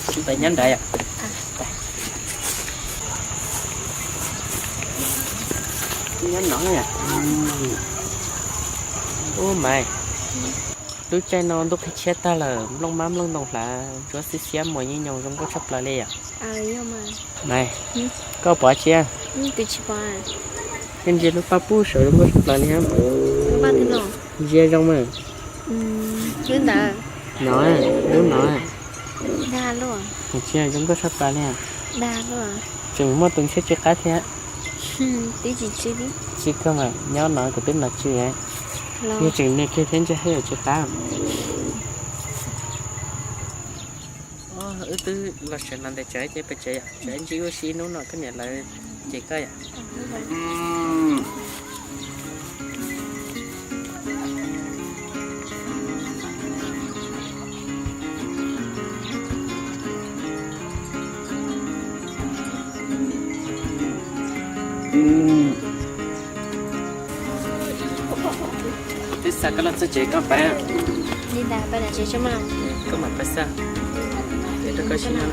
Sib pais nyob nrad yom. Nyob no yom. Ub Maiv, lub caij no ntuj qhib tshiab tag lawm, nplooj mab nplooj ntoo hlav ntsuab xiab xiab, muaj hnub nyoog zoo nkauj tshaj plaws li yom. Maiv, koj pom tsis? Koj ntsia lub paj pub saud zoo nkauj tshaj plaws li. Ntsia zoo mas. No, lub no. Tsis zoo nkauj tshaj plaws li. Tseem muaj tus ntshiab tsw qab thiab. Tsis kawg mas, nyob no kuv twb nov tsw. Yog tseem me kiag thiab ntshe yuav tsw qab. Wb twb los tsev no ntev tsawv ces pes tsev yom, tsev ntsib wb sib hnub no koj niam lawv ces koj yom. Twb xa koj los txog tsev koj pab. Koj mam pab xa, rau koj sib no.